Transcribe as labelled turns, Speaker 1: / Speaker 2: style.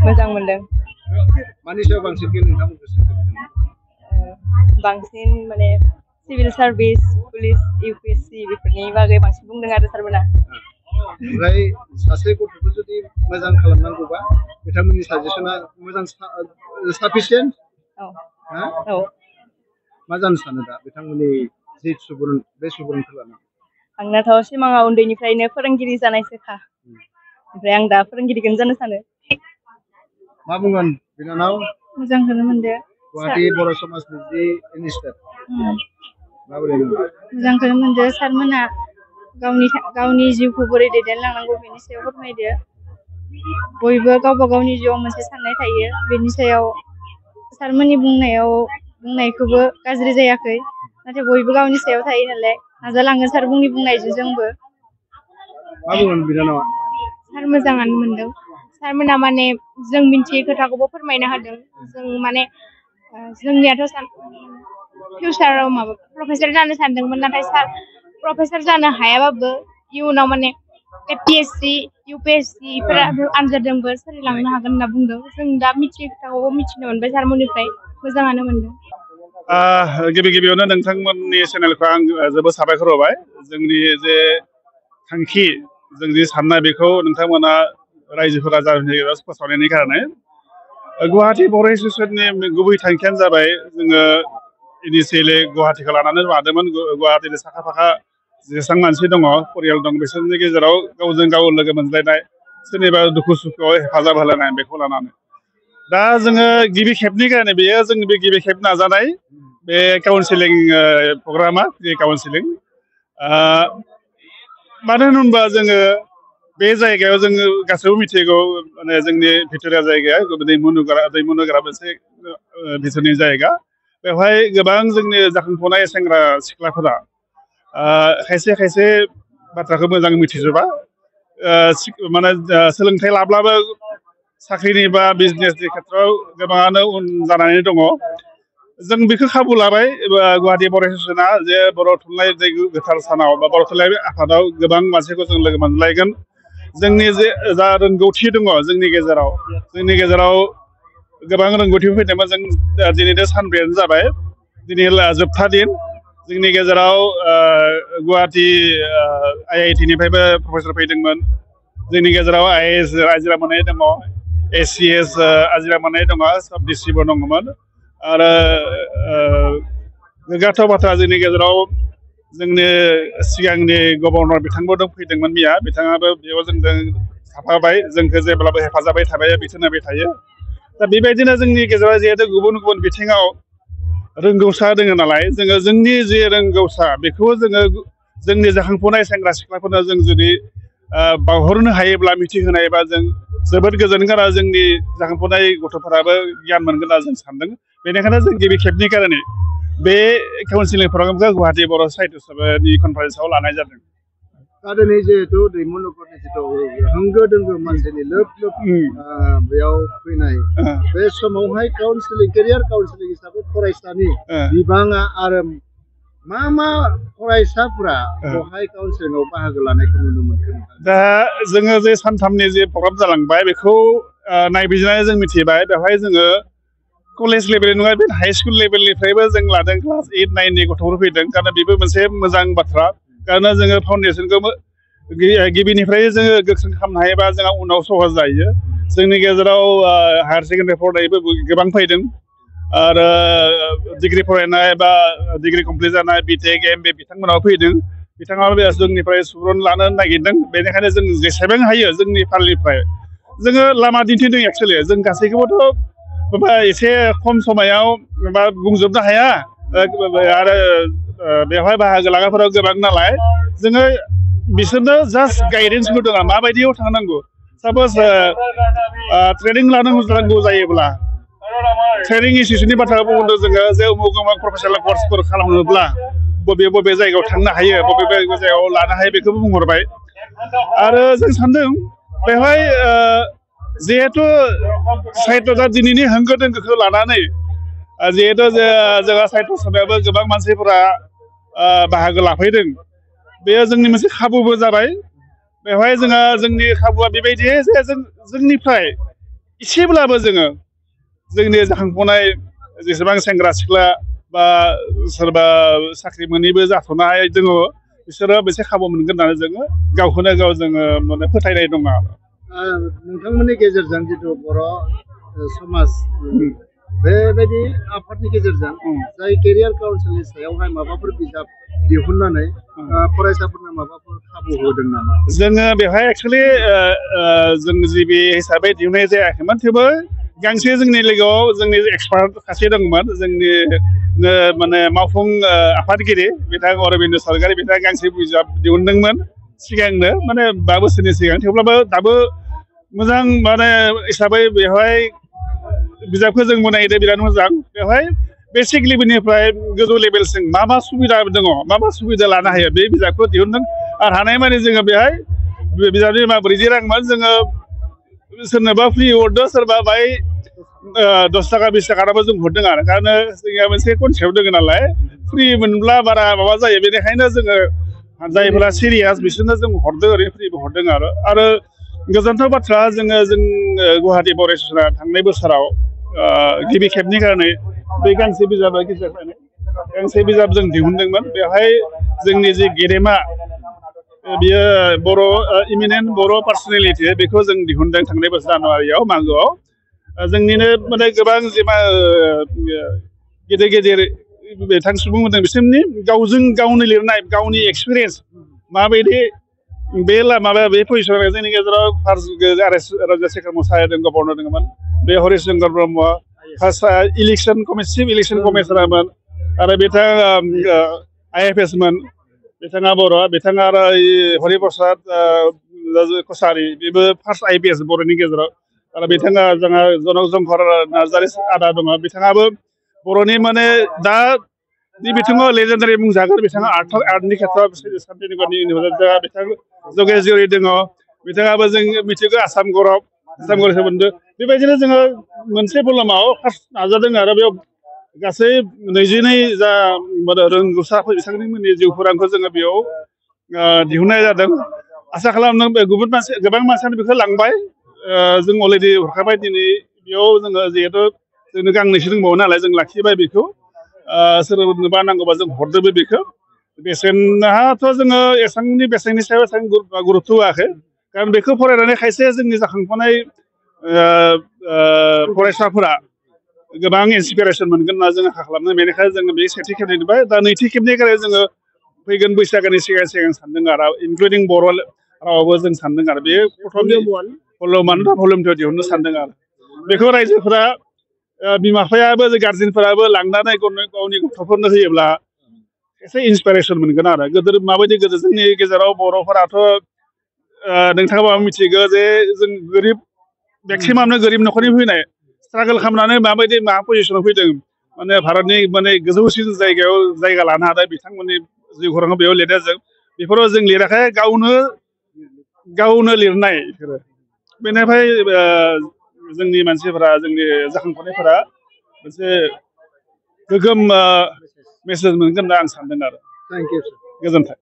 Speaker 1: मोजां मोनदों।
Speaker 2: मानि सायाव बांसिन नोंथांमोन गोसो
Speaker 1: बांसिन माने सिभिल सार्भिस पुलिस UPSC बेफोरनि बागै बांसिन बुंदों आरो सारमोना।
Speaker 2: ओमफ्राय सासे गथ'खौ जुदि मोजां खालामनांगौबा बिथांमोननि साजेसना मोजां साफिसियेन्ट
Speaker 1: औ
Speaker 2: मा जानो सानो दा बिथांमोननि जि सुबुरुन बे सुबुरुनखौ लानानै?
Speaker 1: आंनाथ' सिमाङा उन्दैनिफ्रायनो फोरोंगिरि जानायसोखा। ओमफ्राय आं दा फोरोंगिरिखौनो जानो सानो।
Speaker 2: मा बुंगोन बिनानाव?
Speaker 1: मोजांखौनो मोनदो।
Speaker 2: गुवाहाटी बर' समाजनि जि मिनिस्टार माबोरै
Speaker 1: मोजांखौनो मोनदो। सारमोना गावनि जिउखौ बोरै दैदेनलांनांगौ बेनि सायाव फोरमायदो। बयबो गावबा गावनि जिउआव मोनसे साननाय थायो, बेनि सायाव सारमोननि बुंनायखौबो गाज्रि जायाखै, नाथाय बयबो गावनि सायाव थायो नालाय नाजालांगोन सार बुंनि बुंनायजों जोंबो।
Speaker 2: मा बुंगोन बिनानावा?
Speaker 1: सार मोजाङानो मोनदों। सारमोना माने जों मिथियै खोथाखौबो फोरमायना होदों। जों माने जोंनियाथ' फिउचाराव माबा प्रफेसार जानो सानदोंमोन, नाथाय सार प्रफेसार जानो हायाबाबो इयुनाव माने APSC UPSC बेफोर आनजादजोंबो सोलिलांनो हागोन होनना बुंदों। जों दा मिथियै खोथाखौबो मिथिनो मोनबाय सारमोननिफ्राय, मोजाङानो मोनदों।
Speaker 3: गिबियावनो नोंथांमोननि चेनेलखौ आं जोबोद साबायखर होबाय। जोंनि जे थांखि, जों जे साननाय बेखौ नोंथांमोना रायजोफोरा फोसावनायनि कारणे गुवाहाटी बर' एस'सियेसननि गुबै थांखियानो जाबाय, जोङो इनिसियेलि गुवाहाटीखौ लानानै लादोंमोन। गुवाहाटीनि साखा फाखा जेसेबां मानसि दङ, परियाल दं, बिसोरनि गेजेराव गावजों गाव लोगो मोनज्लायनाय, सोरनिबा दुखु सुखुआव हेफाजाब होलायनाय, बेखौ लानानै दा जोङो गिबि खेबनि कारणे बेयो जोंनि बे गिबि खेब नाजानाय बे काउन्सिलिं प्रग्रामा, फ्रि काउन्सिलिं। मानो होनोबा जोङो बे जायगायाव जोङो गासैबो मिथिगौ, माने जोंनि भिक्ट'रिया जायगाया दैमु नुग्रा मोनसे भितरनि जायगा। बेवहाय गोबां जोंनि जाखांफुनाय सेंग्रा सिख्लाफोरा खायसे बाथ्राखौ मोजां मिथिजोबा, माने सोलोंथाइ लाब्लाबो साख्रिनि बा बिजनेसनि खेथ्रआव गोबाङानो उन जानानै दङ। जों बेखौ खाबु लाबाय, गुवाहाटी बर' एस'सियेसना जे बर' थुनलाइ गोथार सानाव बा बर' थुनलाइ आफादाव गोबां मानसिखौ जों लोगो मोनलायगोन। जोंनि जे जा रोंगौथि दङ जोंनि गेजेराव गोबां रोंगौथि फैदोंमोन। जों दिनैनो सानब्रैयानो जाबाय, दिनै जोबथा दिन। जोंनि गेजेराव गुवाहाटी IIT निफ्रायबो प्रफेसार फैदोंमोन। जोंनि गेजेराव IAS आजिरा मोननाय दङ, ACS आजिरा मोननाय दङ, साब डिस्ट्रिक्टबो दङमोन। आरो गोग्गाथाव बाथ्रा, जोंनि गेजेराव जोंनि सिगांनि गभर्नर बिथांबो फैदोंमोन मैया। बिथाङाबो बेयाव जोंजों थाफाबाय, जोंखौ जेब्लाबो हेफाजाब थाबाय, बिथोन होबाय थायो। दा बेबायदिनो जोंनि गेजेराव जिहेतु गुबुन गुबुन बिथिङाव रोंगौसा दङ नालाय, जोङो जोंनि जे रोंगौसा बेखौ जोङो जोंनि जाखांफुनाय सेंग्रा सिख्लाफोरनो जों जुदि बावहरनो हायोब्ला, मिथिहोनायबा जों जोबोद गोजोनगोन आरो जोंनि जाखांफुनाय गथ'फोराबो गियान मोनगोन होनना जों सानदों। बेनिखायनो जों गिबि खेबनि कारणे बे काउन्सिलिं प्रग्रामखौ गुवाहाटी बर' साहित्य सभानि कनफारेन्सआव लानाय जादों।
Speaker 2: दा दिनै जिहेतु दैमु नगरनि जिथु होंगो दोंगो मानसिनि लोब बेयाव फैनाय, बे समावहाय केरियार काउन्सिलिं हिसाबै फरायसानि बिबाङा आरो मा फरायसाफोरा बेवहाय काउन्सिलिंआव बाहागो लानायखौ नुनो मोनगोन?
Speaker 3: दा जोङो जे सानथामनि जे प्रग्राम जालांबाय बेखौ नायबिजिरनानै जों मिथिबाय। बेवहाय जोङो कलेज लेभेलनि नङा, बे हाइ स्कुल लेभेलनिफ्रायबो जों लादों। क्लास 8, 9नि गथ'फोर फैदों, कारन बेबो मोनसे मोजां बाथ्रा। कारन जोङो फाउन्डेसनखौ गिबिनिफ्राय जोङो गोख्रों खालामनो हायोबा जोंहा उनाव सहज जायो। जोंनि गेजेराव हायार सेकेन्डारि फरायनायबो गोबां फैदों, आरो डिग्रि फरायनाय बा डिग्रि कमप्लिट जानाय BTech MBA बिथांमोनाव फैदों। बिथाङाबो जोंनिफ्राय सुबुरुन लानो नागिरदों। बेनिखायनो जों जेसेबां हायो जोंनि फालनिफ्राय जोङो लामा दिन्थिदों। एक्सुवेलि जों गासैखौबोथ' एसे खम समायाव बुंजोबनो हाया, आरो बेवहाय बाहागो लाग्राफोराव गोबां नालाय, जोङो बिसोरनो जास्ट गाइडेन्स होदों माबायदियाव थांनांगौ। साप'ज ट्रेनिं लानांगौ जायोब्ला ट्रेनिं इनस्टिटिउटनि बाथ्रा बुंदों जोङो, जे उमुक प्रफेसनेल कर्सफोर खालामनोब्ला बबे जायगायाव थांनो हायो, बबे जायगायाव लानो हायो, बेखौबो बुंहरबाय। आरो जों सानदों बेवहाय जिहेथु साहित्य दिनैनि होंगो दोंगोखौ लानानै जिहेथु जोंहा साहित्य सभायावबो गोबां मानसिफोरा बाहागो लाफैदों, बेयो जोंनि मोनसे खाबुबो जाबाय। बेवहाय जोंनि खाबुआ बेबायदि जे जोंनिफ्राय एसेब्लाबो जोङो जोंनि जाखांफुनाय जेसेबां सेंग्रा सिख्ला बा सोरबा साख्रि मोनैबो जाथ'नाय दङ बिसोरो मोनसे खाबु मोनगोन होननानै जोङो गावखौनो गाव जोङो माने फोथायनाय दङ आरो
Speaker 2: नोंथांमोननि गेजेरजों जिथु बर' समाज बेबायदि आफादनि गेजेरजों जाय केरियार काउन्सिलनि सायावहाय माबाफोर बिजाब दिहुननानै फरायसाफोरनो माबाफोर खाबु होदों नामा
Speaker 3: जोङो बेवहाय एक्सुवेलि जों जि बे हिसाबै दिहुननाय जायाखैमोन थेवबो गांसे जोंनि लोगोआव जोंनि एक्सपार्ट सासे दंमोन जोंनि माने मावफुं आफादगिरि बिथां अरबिन्द सरकारि बिथाङा गांसे बिजाब दिहुनदोंमोन सिगांनो माने 5 बोसोरनि सिगां थेवब्लाबो दाबो मोजां माने हिसाबै बेवहाय बिजाबखौ जों बनायदों बिराद मोजां बेवहाय बेसिक लेभेलनिफ्राय गोजौ लेभेलसिम मा सुबिदा दङ मा सुबिदा लानो हायो बे बिजाबखौ दिहुनदों आरो हानायमानि जोङो बेहाय बिजाबनि माबोरै रांमोन जोङो सोरनोबा फ्रि हरदों सोरबा बाय 10 थाखा 20 थाखाबो जों हरदों आरो कारण जोंहा मोनसे कनसेप्ट दङ नालाय फ्रि मोनब्ला बारा माबा जायो बेनिखायनो जोङो जायफोरा सिरियास बिसोरनो जों हरदों ओरैनो फ्रिबो हरदों आरो गोजोनथाव बाथ्रा जोङो गुवाहाटी बर' एस'सियेसना थांनाय बोसोराव गिबि खेबनि कारणे बे गांसे बिजाबा गांसे बिजाब जों दिहुनदोंमोन बेवहाय जोंनि जि गेदेमा बियो बर' इमिनेन्ट बर' पार्सनेलिटि बेखौ जों दिहुनदों थांनाय बोसोर जानुवारियाव मागोआव जोंनिनो माने गोबां जेमा गेदेर गेदेर बिथां सुबुं होदों बिसोरनि गावजों गावनो लिरनाय गावनि एक्सपिरियेन्स माबायदि बे माबा बे पजिसनाव जोंनि गेजेराव फार्स्ट राजाशेखर मोसाहारि दं गभर्नर दङमोन बे Harish Chandra Brahma first election chief election कमिशनारमोन आरो बिथाङा IFS मोन बिथाङा बर' बिथाङा आरो हरिप्रसाद कसारि बेबो फार्स्ट IPS बर'नि गेजेराव आरो बिथाङा जोंहा जनक जंहर नार्जारि आदा दङ बिथाङाबो बर'नि माने दा बे बिथिङाव लेजेन्डारि बुंजागोन बिथाङा आर्टनि खेथ्रआव शान्तिनिकेतन इउनिभारसिटियाव बिथां जगेशगिरि दङ बिथाङाबो जों मिथिगौ आसाम गौरब सोमोन्दो बेबायदिनो जोङो मोनसे भलुमाव फार्स्ट नाजादों आरो बेयाव गासै 22 जा रोंगौसा बिथांमोननि जिउ खौरांखौ जोङो बेयाव दिहुननाय जादों आसा खालामदों गोबां मानसियानो बेखौ लांबाय जों अलरेडि हरखाबाय दिनै बेयाव जोङो जिहेथु जोंनो गांनैसो दंबावो नालाय जों लाखिबाय बेखौ सोरनोबा नांगौबा जों हरदोंबो बेखौ बेसेनाथ' जोङो एसेबांनि बेसेननि सायाव एसेबां गुरुत्व होआखै कारण बेखौ फरायनानै खायसे जोंनि जाखांफुनाय फरायसाफोरा गोबां इन्सपिरेसन मोनगोन होनना जों आसा खालामदों बेनिखायनो जोङो बे सेथि खेबनिफ्राय दा नैथि खेबनि थाखाय जोङो फैगोन बैसागोनि सिगां सानदों आरो इनक्लुडिं बर' रावावबो जों सानदों आरो बे भलुम 2 दिहुननो सानदों आरो बेखौ रायजोफोरा बिमा बिफायाबो गार्जेनफोराबो लांनानै गावनि गथ'फोरनो होयोब्ला एसे इन्सपिरेसन मोनगोन आरो गोदो माबायदि गोदो जोंनि गेजेराव बर'फोराथ' नोंथाङा मिथिगौ जे जों गोरिब मेक्सिमामनो गोरिब न'खरनि फैनाय स्ट्रागल खालामनानै माबायदि मा पजिसनाव फैदों माने भारतनि माने गोजौसिन जायगायाव जायगा लानो हादों बिथांमोननि जिउ खौरांखौ बेयाव लिरनाय जों बेफोराव जों लिराखै गावनो लिरनाय बेफोरो बेनिफ्राय जोंनि मानसिफोरा जोंनि जाखांफुनायफोरा मोनसे गोगोम मेसेज मोनगोन होनना आं सानदों आरो
Speaker 2: थेंक इउ
Speaker 3: गोजोन्थों